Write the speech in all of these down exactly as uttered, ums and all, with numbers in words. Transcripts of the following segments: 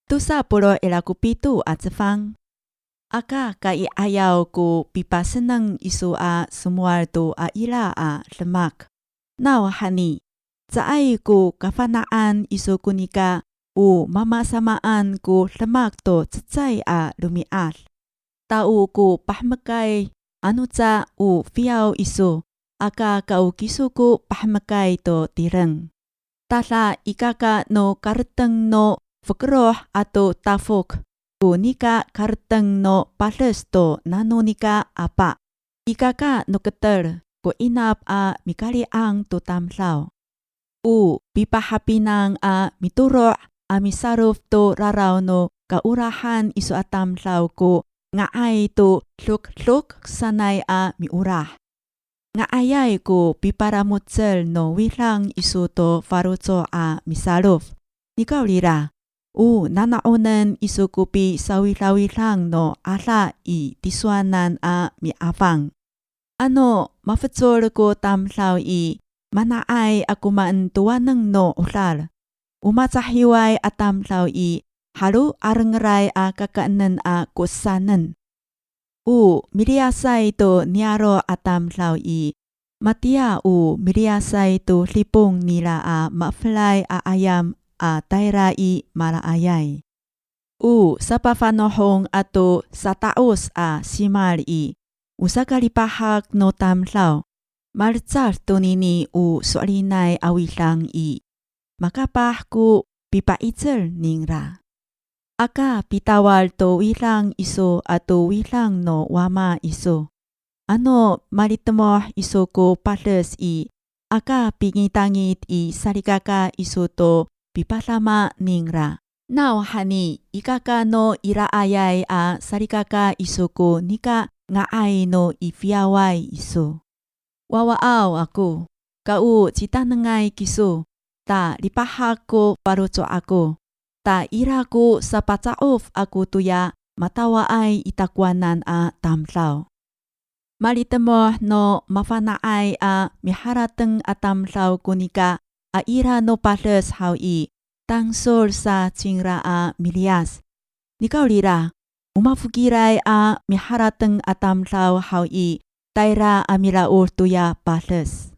Tosa polo' ira ko pito a cefang. Aka ka i 'ayaw ko pipaseneng iso a somowal to a ira a demak. Nawhani, caay ko kafana'an iso ko nika o mamasamaan ko demak to cecay a romi'ad. Ta o ko pahemekay anoca o fiyaw iso, aka ka o kiso ko pahemekay to tireng. Tada ikaka no kareteng no fokeloh ato tafok ko nika kareteng no pades to nano nika apa. Ikaka no keter ko 'inap a mikali'ang to tamdaw. O pipahapinang a mitoro' a misalof to raraw no kaolahan iso a tamdaw ko nga'ay to dokdok sanay a miolah. Nga'ayay ko piparamocel no widang iso to faloco' a misalof. Nikawrira, o nana'onen iso ko pisawidawidang no 'ada i tisowanan a mi'afang. Ano mafecol ko tamdaw i, mana'ay a komaen to waneng no 'odal. O macahiway a tamdaw i, halo a rengeray a kakaenen a ko'esanen. O miliyasay to niyaro' a tamdaw i, matiya o miliyasay to dipong nira a maefelay a 'ayam a tayra i mala'ayay. O sapafanohong ato sata'os a simal i, o sakalipahak no tamdaw, malecad tonini o so'elinay a widang i, makapah ko pipa'icel ningra. Aka pitawal to widang iso ato widang no wama iso. Ano malitemoh iso ko pades i, aka pingitangit i salikaka iso to pipadama ningra. Nawhani ikaka no iraayay a salikaka iso ko nika nga'ay no i fiyaway iso. Wawaaw ako, ka o citanengay kiso, ta lipahak ko faloco' ako, ta ira ko sapaca'of ako toya matawaay i takowanan a tamdaw. Malitemoh no mafana'ay a miharateng a tamdaw ko nika a ira no pades haw i, tangsol sa cingra a miliyas. Nikawrira, o mafokilay a miharateng a tamdaw haw i, tayra a milaod toya pades.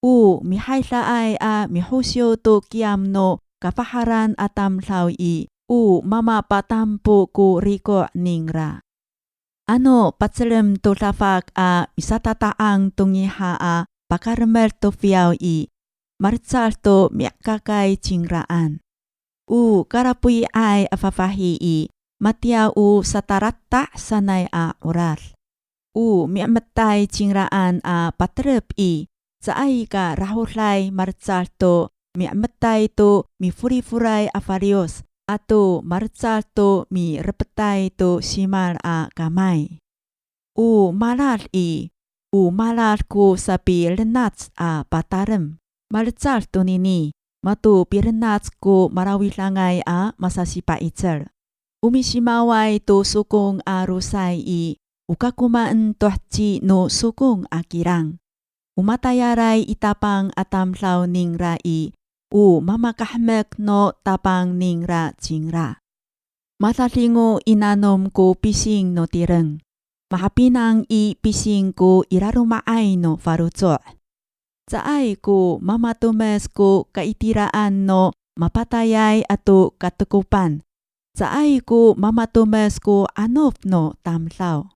O mihaydaay a mihosiw to kiyam no kafaharan a tamdaw i, o mamapatampo ko riko' ningra. Ano pacelem to dafak a misatata'ang to ngiha a pakaremed to fiyaw i, malecad to mi'akakay cingraan. O karapoyi'ay a fafahi i, matiya o satarata' sanay a 'orad. O mi'emetay cingraan a paterep i, caay ka rahoday malecad to mi'emetay to miforiforay a faliyos ato malecad to mirepetay to simal a kamay. O malad i, o malad ko sapilenac a patarem. Malecad tonini, mato pilenac ko malawidangay a masasipa'icel. O misimaway to sokong a losay i, o kakomaen to heci no sokong a kilang. O matayalay i tapang a tamdaw ningra i, o mamakahemek no tapang ningra cingra. Madadingo i nanom ko pising no tireng. Mahapinang i pising ko i laloma'ay no faloco'. Caay ko mamatomes ko kaitiraan no mapatayay ato katekopan. Caay ko mamatomes ko 'anof no tamdaw.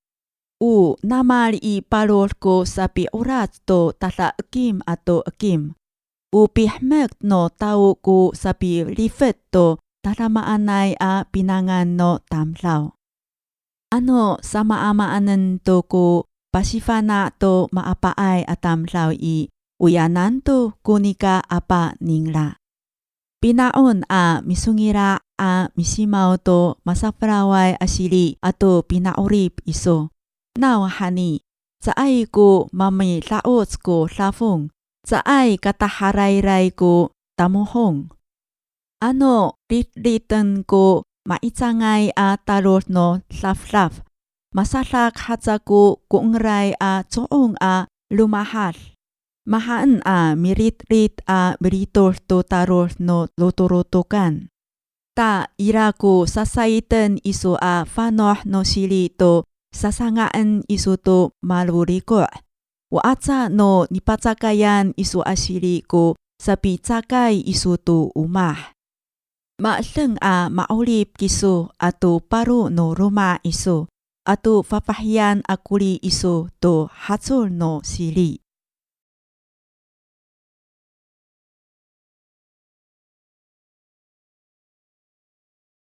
O namal i parod ko sapi'orac to tadaekim ato ekim. O pihemek no tao ko sapilifet to tadamaanay a pinangan no tamdaw. Ano samaamaanen to ko pasifana' to maapaay a tamdaw i, oyanan to ko nika apa ningra. Pina'on a misongila' a misimaw to masafelaway a sili ato pina'orip iso. Nawhani, caay ko mamida'oc ko dafong, caay kataharayray ko tamohong. Ano ridriden ko ma'icangay a talod no dafdaf, masadak haca ko ko'engeray a co'ong a lomahad. Mahaen a miritrit a militod to talod no lotolotokan. Ta ira ko sasayten iso a fanoh no sili to sasanga'en iso to maloriko'. O 'aca no nipacakayan iso a sili ko sapicakay iso to omah. Ma'edeng a ma'orip kiso ato paro no loma' iso, ato fafahiyan a koli iso to hacol no sili.